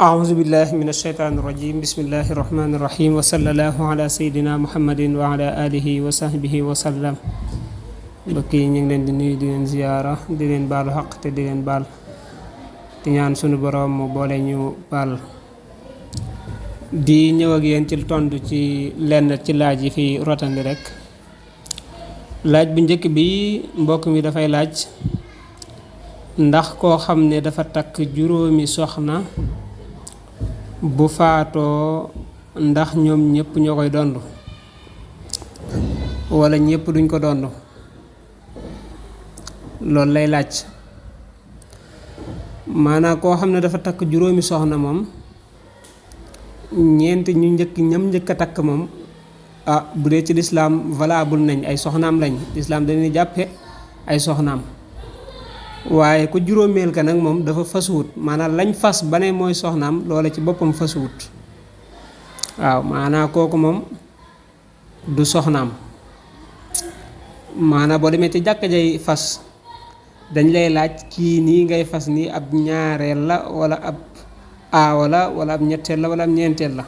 أعوذ بالله من الشيطان الرجيم بسم الله الرحمن الرحيم وصلى الله على سيدنا محمد وعلى آله وصحبه وسلم mbokk yi ñu ngi leen di nuyu di leen ziyaara di leen baalu xaq te di leen baal di ñaan sunu boroom mu boole ñu baal di ñëw ak yéen ci tontu ci lenn ci laaj yi fi rotandi rek laaj bu njëkk bi mbokk mi dafay laaj ndax koo xam ne dafa takk juróomi soxna bu faatoo ndax ñoom ñëpp ñoo koy dondu wala ñëpp duñ ko dondu loolu lay laaj maanaam koo xam ne dafa takk juróomi soxna moom ñeent ñu njëkk a takk moom bu dee ci lislaam valable nañ ay soxnaam lañ lislaam dañuy jàppe ay soxnaam waaye ku juróomeel ka nag moom dafa fasuwut maanaam lañ fas ba ne mooy soxnaam loola ci boppam fasuwut waaw maanaam kooku moom du soxnaam maanaam boo demee ci jàkka jay fas dañ lay laaj kii nii ngay fas nii ab ñaareel la wala ab aawa la wala ab ñetteel la wala ab ñeenteel la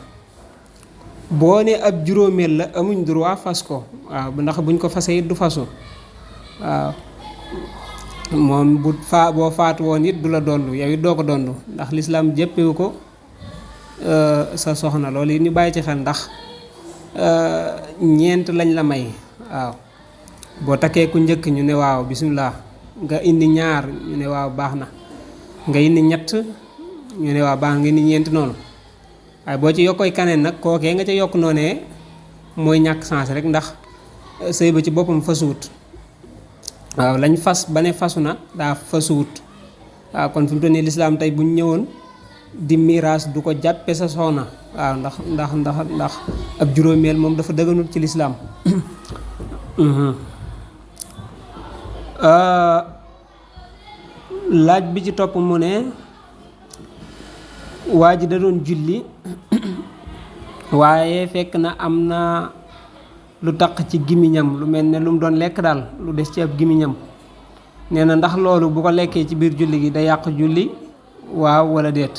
boo ne ab juróomeel la amuñ droit fas ko waaw ndax buñ ko fasee it du fasu waaw moom boo faatu woon it du la dondu yow it doo ko dondu ndax lislaam jëppewu ko sa soxna loolu it ñu bàyyi ci xel ndax ñeent lañ la may waaw boo takkee ku njëkk ñu ne waaw bisimilah nga indi ñaar ñu ne waaw baax na nga indi ñett ñu ne waaw baax nga indi ñeent noonu waaye boo ci yokkoy kaneen nag kookee nga ca yokk noonee mooy ñàkk sens rek ndax sëy ba ci boppam fasuwut waaw lañ fas ba ne fasu na daa fasuwut waaw kon fi mu toll nii lislaam tey buñ ñëwoon di miraas du ko jàppe sa soxna waaw ndax ab juróomeel moom dafa dëgganut ci lislaam laaj bi ci topp mu ne waa ji da doon julli waaye fekk na am na lu taq ci gimiñam lu mel ne lu mu doon lekk daal lu des ci ab gimiñam nee na ndax loolu bu ko lekkee ci biir julli gi da yàq julli waaw walla déet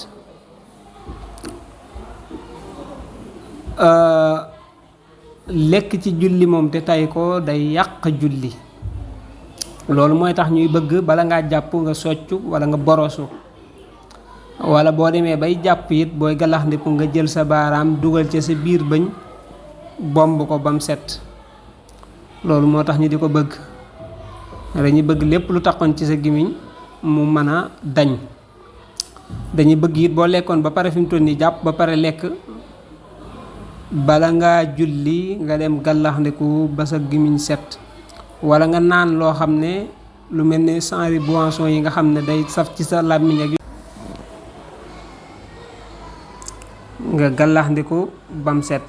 lekk ci julli moom te tay ko day yàq julli loolu mooy tax ñuy bëgg bala ngaa jàpp nga soccu walla nga borosu walla boo demee bay jàpp it booy galaxndiku nga jël sa baaraam dugal ca sa biir bëñ bomb ko bam set loolu moo tax ñu di ko bëgg dañuy bëgg lépp lu taxoon ci sa gimiñ mu mën a dañ dañuy bëgg it boo lekkoon ba pare fi mu toll nii jàpp ba pare lekk bala ngaa julli nga dem gàllaxndiku ba sa gimiñ set wala nga naan loo xam ne lu mel ne genre boisson yi nga xam ne day saf ci sa làmmiñ ak nga gàllaxndiku bam set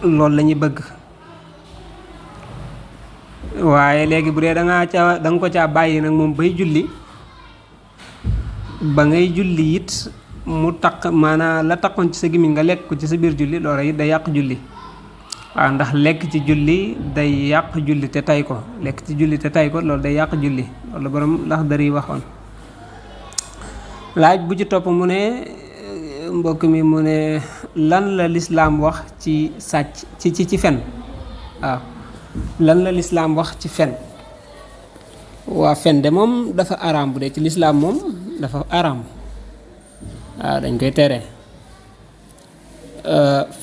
loolu la ñuy bëgg waaye léegi bu dee da nga ko caa bàyyi nag moom bay julli ba ngay julli it mu taq maanaam la taqoon ci sa gémmiñ nga lekk ko ci sa biir julli loolu it day yàq julli waaw ndax lekk ci julli day yàq julli te tay ko lekk ci julli te tay ko loolu day yàq julli loolu borom lax dari waxoon laaj bu ci topp mu ne mbokk mi mu ne lan la lislaam wax ci sàcc ci fen waaw lan la lislaam wax ci fen waa fen de moom dafa araam bu dee ci lislaam moom dafa araam waaw dañ koy tere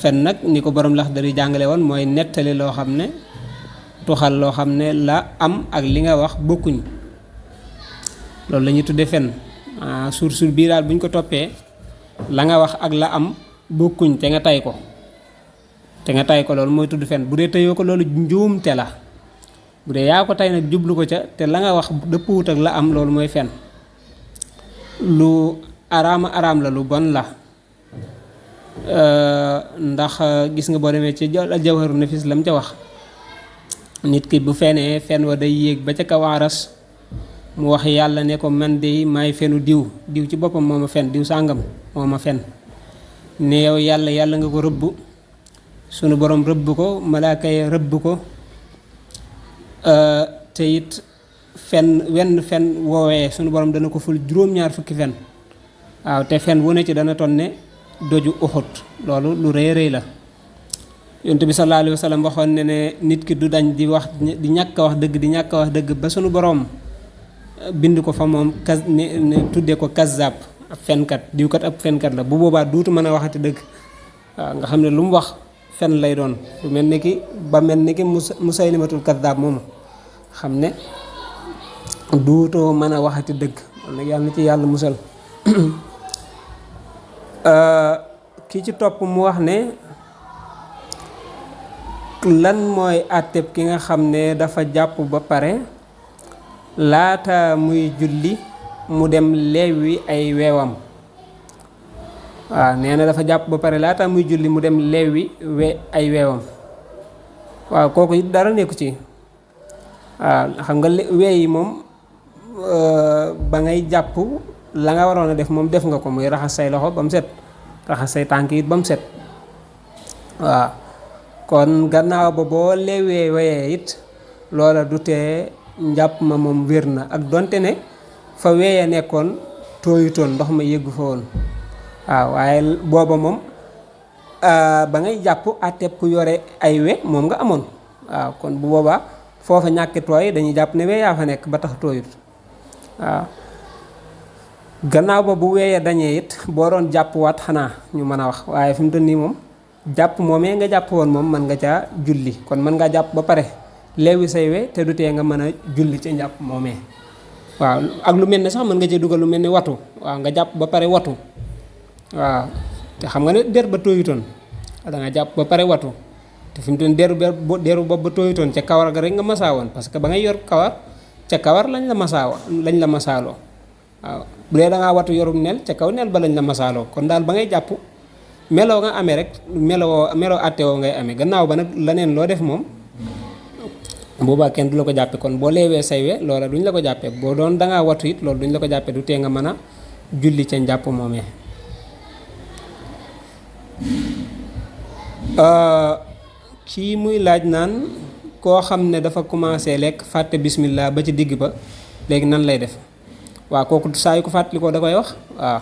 fen nag ni ko borom lax dari jàngale woon mooy nettali loo xam ne tuxal loo xam ne la am ak li nga wax bokkuñ loolu la ñuy tudde fen suur bii daal buñ ko toppee la nga wax ak la am bokkuñ te nga tay ko loolu mooy tudd fen bu dee teyoo ko loolu njuumte la bu dee yaa ko tay nag jublu ko ca te la nga wax dëppwut ak la am loolu mooy fen lu araam la lu bon la ndax gis nga boo demee ci jawharu nafis lam ca wax nit ki bu fenee fen wa day yéeg ba ca kaw aras mu wax yàlla ne ko man de maay fenu diw ci boppam moo ma fen diw sàngam moo ma fen ne yow yàlla nga ko rëbb sunu borom rëbb ko malaaka yi rëbb ko te it fen wenn fen woowee sunu borom dana ko ful juróom-ñaar fukki fen waaw te fen wu ne ci dana ton ne doju uxut loolu lu rëy rëy la. yonent bi sallallahu alayhi wa sallam waxoon ne nit ki du dañ di wax di ñàkk a wax dëgg di ñàkk a wax dëgg ba sunu borom bind ko fa moom ne tuddee ko kazzab ab fenkat diwkat ab fenkat la bu boobaa duutu mën a waxati dëgg waaw nga xam ne lu mu wax fen lay doon lu mel ni ki ba mel ni ki Musaylimatul kazzab moomu xam ne duutoo mën a waxati dëgg nag yàlla na ci yàlla musal. ki ci topp mu wax ne lan mooy àtteb ki nga xam ne dafa jàpp ba pare laata muy julli mu dem leewi ay weewam. waaw nee na dafa jàpp ba pare laata muy julli mu dem leewi ay weewam. waaw kooku it dara nekku ci waaw xam nga wee yi moom ba ngay jàpp la nga waroon a def moom def nga ko muy raxas say loxo ba mu set raxas say tànk it ba mu set waaw kon gannaaw ba boo leewee weyee it loola du tee njàpp ma moom wér na ak donte ne fa weeye nekkoon tooyutoon ndox ma yëggu fa woon waaw waaye booba moom ba ngay jàpp àtteeb ku yore ay we moom nga amoon waaw kon bu boobaa foofa ñàkki tooy dañuy jàpp ne wee yaa fa nekk ba tax tooyut waaw gannaaw ba bu weeye dañee it boo doon jàpp waat xanaa ñu mën a wax waaye fi mu toll nii moom jàpp moomee nga jàpp woon moom mën nga caa julli kon mën ngaa jàpp ba pare leewi say we te du tee nga mën a julli ci njàpp moomee waaw ak lu mel ne sax mën nga cee dugal lu mel ni watu waaw nga jàpp ba pare watu waaw te xam nga ne der ba tooyutoon da nga jàpp ba pare watu te fi mu toll deru bopp ba tooyutoon ca kawar ga rek nga masaawoon parce que ba ngay yor kawar ca kawar lañ la masaaloo waaw bu dee da ngaa watu yorum nel ca kaw nel ba lañ la masaaloo kon daal ba ngay jàpp meloo nga amee rek meloo àttewoo ngay amee gannaaw ba nag leneen loo def moom boobaa kenn du la ko jàppe kon boo leewee say we loola duñ la ko jàppee boo doon dangaa watu it loolu duñ la ko jàppee du tee nga mën a julli ca njàpp moomee. kii muy laaj naan koo xam ne dafa commencé lekk fàtte bismillah ba ci digg ba léegi nan lay def waaw kooku saa yu ko fàttali ko da koy wax waaw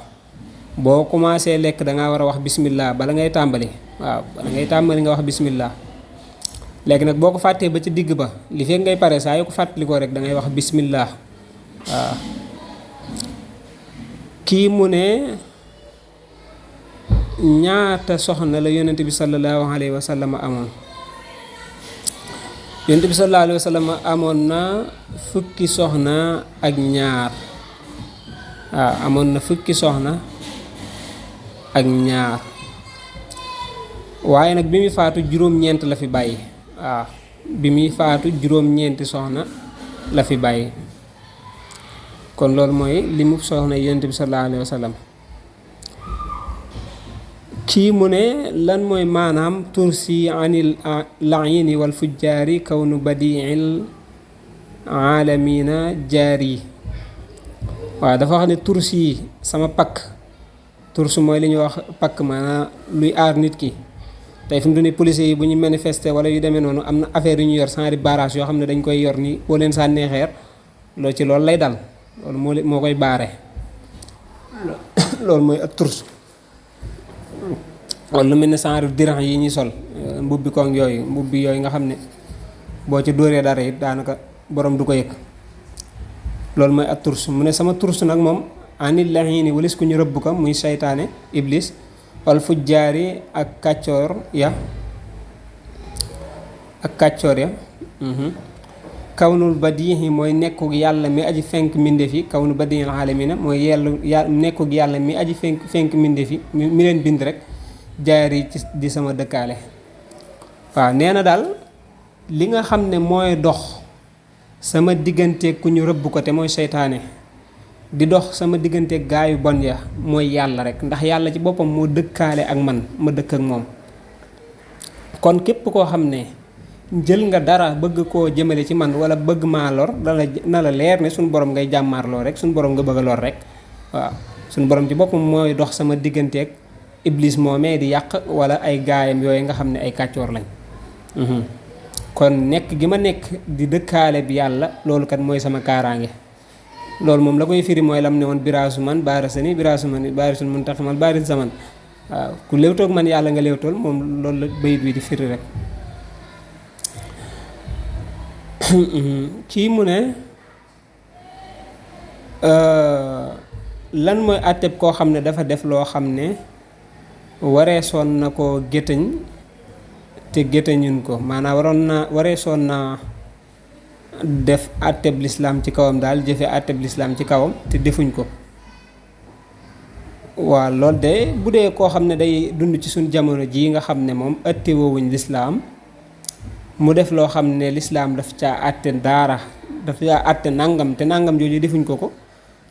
boo commencé lekk da ngaa war a wax bismillah bala ngay tàmbali waaw bala ngay tàmbali nga wax bismillah léegi nag boo ko fàttee ba ci digg ba li fekk ngay pare saa yu ko fàttali ko rek da ngay wax bismillah waaw. kii mu ne ñaata soxna la yonent bi sallallahu alayhi wa sallam amoon yonent bi sallallahu alayhi wa sallam amoon na fukki soxna ak ñaar waaw amoon na fukki soxna ak ñaar waaye nag bi muy faatu juróom-ñeent la fi bàyyi waaw bi muy faatu juróom-ñeenti soxna la fi bàyyi kon loolu mooy li mu soxna yonent bi sallallahu alayhi wa sallam. kii mu ne lan mooy maanaam tursi anil laini wal fujjaari kawnu badiil aalamina jaari waaw dafa wax ne tursi yi sama pakk tursi mooy li ñuy wax pakk maanaam luy aar nit ki tey fi mu ne policiers yi bu ñu manifester wala yu demee noonu am na affaire yu ñu yor sans barrage yoo xam ne dañ koy yor ni boo leen sànnee xeer loolu ci loolu lay dal loolu moo koy baare loolu mooy ak turs wala lu mel ne genre diran yi ñuy sol mbubbi koŋ yooyu mbubbi yooyu nga xam ne boo ci dóoree dara it daanaka borom du ko yëg loolu mooy ak turs mu ne sama turs nag moom anil lahiini walis ku ñu rëbb ko muy seytaane iblis wal fujjaari ak kàccoor ya kawnul badiihi mooy nekkug yàlla mi aji fenk mbindeef yi kawnu badiihil aalamiina mooy nekkug yàlla mi aji fenk mbindeef yi mi leen bind rek jaari ci di sama dëkkaale waaw nee na daal li nga xam ne mooy dox sama diggante ku ñu rëbb ko te mooy seytaane di dox sama diggante gaayu bon ya mooy yàlla rek ndax yàlla ci boppam moo dëkkaale ak man ma dëkk ak moom kon képp koo xam ne jël nga dara bëgg koo jëmale ci man wala bëgg maa lor na la leer ne suñu borom ngay jàmmaarloo rek suñu borom nga bëgg a lor rek waaw suñu borom ci boppam mooy dox sama digganteeg iblis moomee di yàq wala ay gaayam yooyu nga xam ne ay kàccoor lañ kon nekk gi ma nekk di dëkkaale bi yàlla loolu kat mooy sama kaaraange loolu moom la koy firi mooy lam ne woon biraasu man baarasani biraasu man baarisul muntaximal baaris zaman waaw ku léewtoog man yàlla nga léewtool moom loolu la bayit bi di firi rek kii mu ne lan mooy àtteb koo xam ne dafa def loo xam ne wareesoon na ko géttañ te géttañun ko maanaam wareesoon na def àtteb lislaam ci kawam daal jëfe àtteb lislaam ci kawam te defuñ ko waaw loolu de bu dee koo xam ne day dund ci suñ jamono jii nga xam ne moom ëtte woowuñ lislaam mu def loo xam ne lislaam daf caa àtte daara daf caa àtte nangam te nangam jooju defuñ ko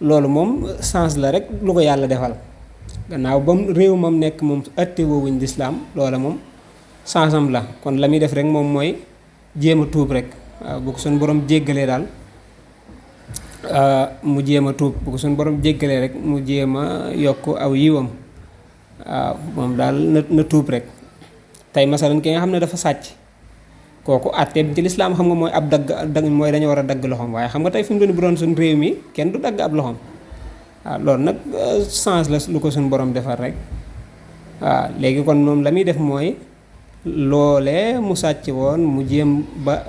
loolu moom sens la rek lu ko yàlla defal gannaaw ba réew moom nekk moom ëtte woowuñ lislaam loola moom sensam la kon la muy def rek moom mooy jéem a tuub rek waaw bu ko suñ borom jéggalee daal mu jéem a tuub bu ko suñ borom jéggalee rek mu jéem a yokk aw yiwam waaw moom daal na tuub rek tey masalan ki nga xam ne dafa sàcc kooku àtteeb ci lislaam xam nga mooy ab dagg mooy dañu war a dagg loxoom waaye xam nga tey fi mu doon bu doon suñ réew mi kenn du dagg ab loxoom waaw loolu nag sens la lu ko suñ borom defar rek waaw léegi kon moom la muy def mooy loolee mu sàcc woon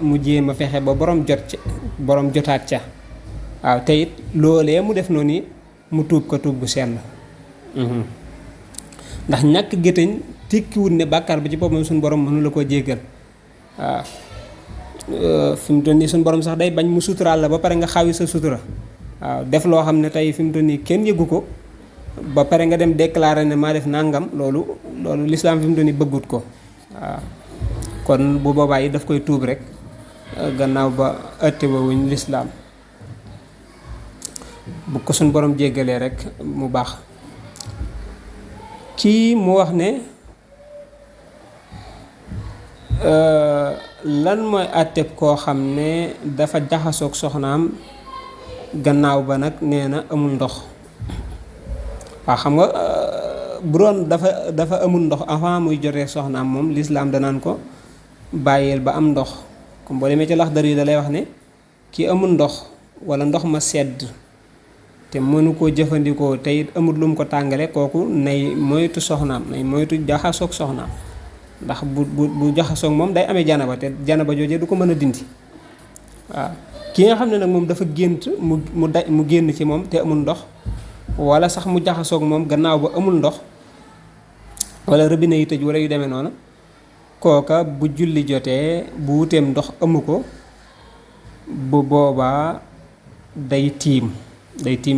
mu jéem a fexe ba borom jotaat ca waaw te it loolee mu def noonu mu tuub ko tuub bu sell ndax ñàkk géttañ tikkiwut ne bàkkaar bi ci boppam suñu borom mënu la koo jéggal waaw fi mu toll nii suñu borom sax day bañ mu suturaal la ba pare nga xawi sa sutura waaw def loo xam ne tey fi mu toll nii kenn yëgu ko ba pare nga dem déclarer ne maa def nangam loolu lislaam fi mu toll nii bëggut ko waaw kon bu boobaa yi daf koy tuub rek gannaaw ba ëtte ba wuñ lislaam bu ko suñ borom jéggalee rek mu baax kii mu wax ne lan mooy àtteb koo xam ne dafa jaxasoog soxnaam gannaaw ba nag nee na amul ndox waaw xam nga bu doon dafa amul ndox avant muy jotee soxnaam moom lislaam danaan ko bàyyil ba am ndox comme boo demee ci Laxdar yi da lay wax ne kii amul ndox wala ndox ma sedd te mënu koo jëfandikoo te it amul lu mu ko tàngale kooku nay moytu soxnaam nay moytu jaxasoog soxnaam ndax bu jaxasoog moom day amee janaba te janaba joojee du ko mën a dindi waaw ki nga xam ne nag moom dafa gént mu génn ci moom te amul ndox wala sax mu jaxasoog moom gannaaw ba amul ndox wala robinet yi tëj wala yu demee noonu kooka bu julli jotee bu wuteem ndox amu ko bu boobaa day tiim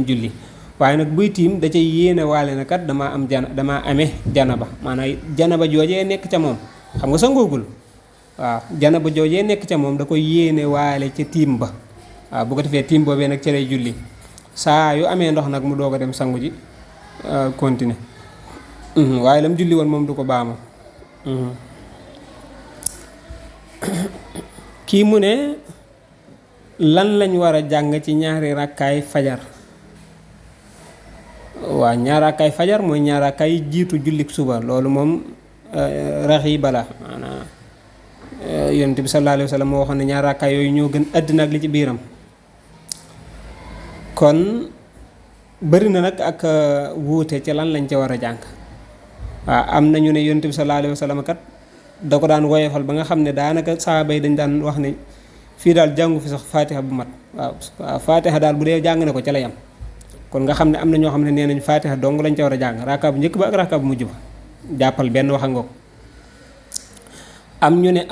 julli waaye nag buy tiim da cay yéene waale na kat damaa amee janaba maanaam janaba joojee nekk ca moom xam nga sangoogul waaw janaba joojee nekk ca moom da koy yéene waale ca tiim ba waaw bu ko defee tiim boobee nag ca lay julli saa yu amee ndox nag mu doog a dem sangu ji continuer waaye lam julli woon moom du ko baama kii mu ne lan lañ war a jàng ci ñaari rakkaay fajar waaw ñaari rakkaay fajar mooy ñaari rakkaay jiitu jullik suba loolu moom raxi bala maanaam yonent bi sallallahu alayhi wa sallam moo waxoon ne ñaari rakkaay yooyu ñoo gën àddina ak li ci biiram kon bëri na nag ak wuute ci lan lañ ca war a jàng waaw am nañu ne yonent bi sallallahu alayhi wa sallam kat da ko daan woyofal ba nga xam ne daanaka saaba yi dañ daan wax ne fii daal jàngu fi sax fatiha bu mat waaw fatiha daal bu dee jàng na ko ca lay am kon nga xam ne am na ñoo xam ne nee nañ fatiha dong lañ ca war a jàng rakka bu njëkk ba ak rakka bu mujj ba jàppal benn wax a ngoog am ñu ne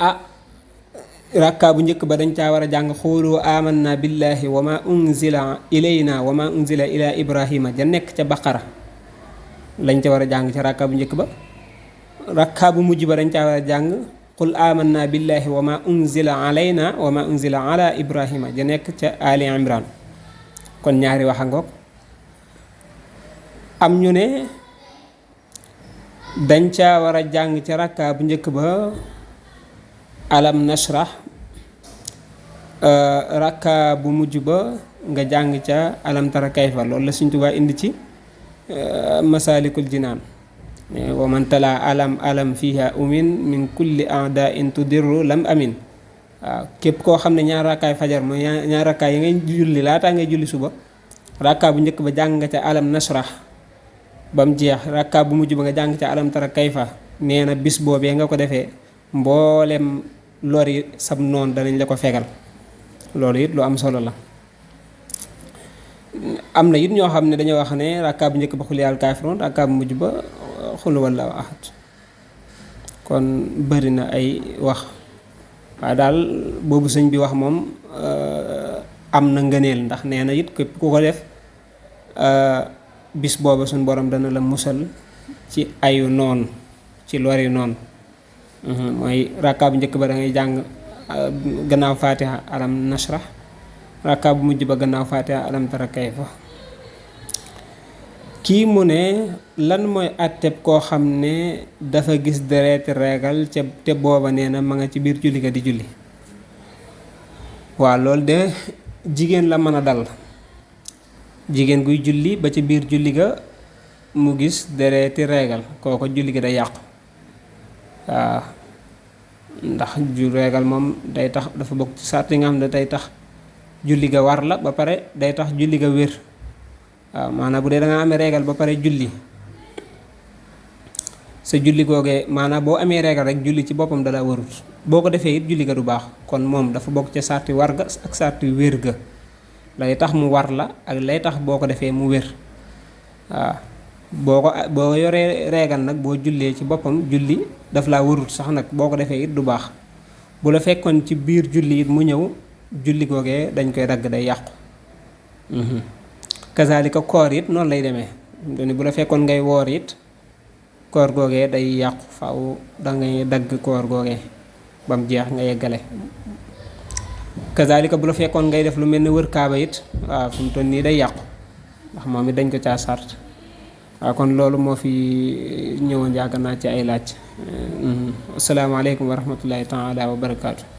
rakka bu njëkk ba dañ caa war a jàng xoolu amanna billahi wa ma unzila ilayna wa ma unzila ila ibrahima ja nekk ca baqara lañ ca war a jàng ca rakka bu njëkk ba rakka bu mujj ba dañ caa war a jàng qul amanna billahi wa ma unzila alayna wa ma unzila ala ibrahima ja nekk ca ali imran kon ñaari wax a ngoog am ñu ne dañ caa war a jàng ca rakka bu njëkk ba alam nashrah rakka bu mujj ba nga jàng ca alam tara kayfa loolu la Sëñ Tuubaa indi ci masalikul jinaan wa man tala alam fiha umin min kulli a'da'in tudirru lam amin waaw képp koo xam ne ñaar rakkaay fajar mooy ñaar rakkaay yi ngay julli laataa ngay julli suba, rakkaa bu njëkk ba jàng nga ca alam nasrah ba mu jeex, rakkaa bu mujj ba nga jàng ca alam tara kayfa. nee na bis boobee nga ko defee mboolem lori sab noon danañ la ko fegal. loolu it lu am solo la. am na it ñoo xam ne dañoo wax ne rakkaa bu njëkk ba xul yàlla kaafiroon, rakkaa bu mujj ba xul wallaahu ahad. kon bëri na ay wax, waaye daal boobu sëñ bi wax moom am na ngëneel, ndax nee na it képp ku ko def bis booba suñ borom dana la musal ci ayu noon, ci lori noon. mooy rakkaa bu njëkk ba da ngay jàng gannaaw fatiha alam nashrah, rakkaa bu mujj ba gannaaw fatiha alam tara kayfa. kii mu ne lan mooy àtteb koo xam ne dafa gis dereeti reegal ca te booba nee na ma nga ci biir julli ga di julli. waaw loolu de jigéen la mën a dal, jigéen guy julli ba ci biir julli ga mu gis dereeti reegal, kooko julli ga day yàqu. waaw ndax ju reegal moom day tax, dafa bokk ci sart yi nga xam ne day tax julli ga war la, ba pare day tax julli ga wér. waaw maanaam bu dee da nga amee reegal ba pare julli, sa julli googee maanaam boo amee reegal rek julli ci boppam dala warut, boo ko defee it julli ga du baax. kon moom dafa bokk ca sarti war ga ak sarti wér ga, lay tax mu war la ak lay tax boo ko defee mu wér. waaw boo yoree reegal nag boo jullee ci boppam julli daf laa warut sax nag, boo ko defee it du baax. bu la fekkoon ci biir julli it mu ñëw, julli googee dañ koy dagg, day yàqu. kazaalika koor it noonu lay demee, bu la fekkoon ngay woor it koor googee day yàqu, faaw dangay dagg koor googee ba mu jeex nga yeggale. kazaalika bu la fekkoon ngay def lu mel ni wër kaaba it, waaw fi mu toll nii day yàqu, ndax moom it dañ ko caa sart. waaw kon loolu moo fi ñëwoon yaakaar naa ci ay laaj. asalaamaaleykum wa rahmatullahi taala wa barakaatu.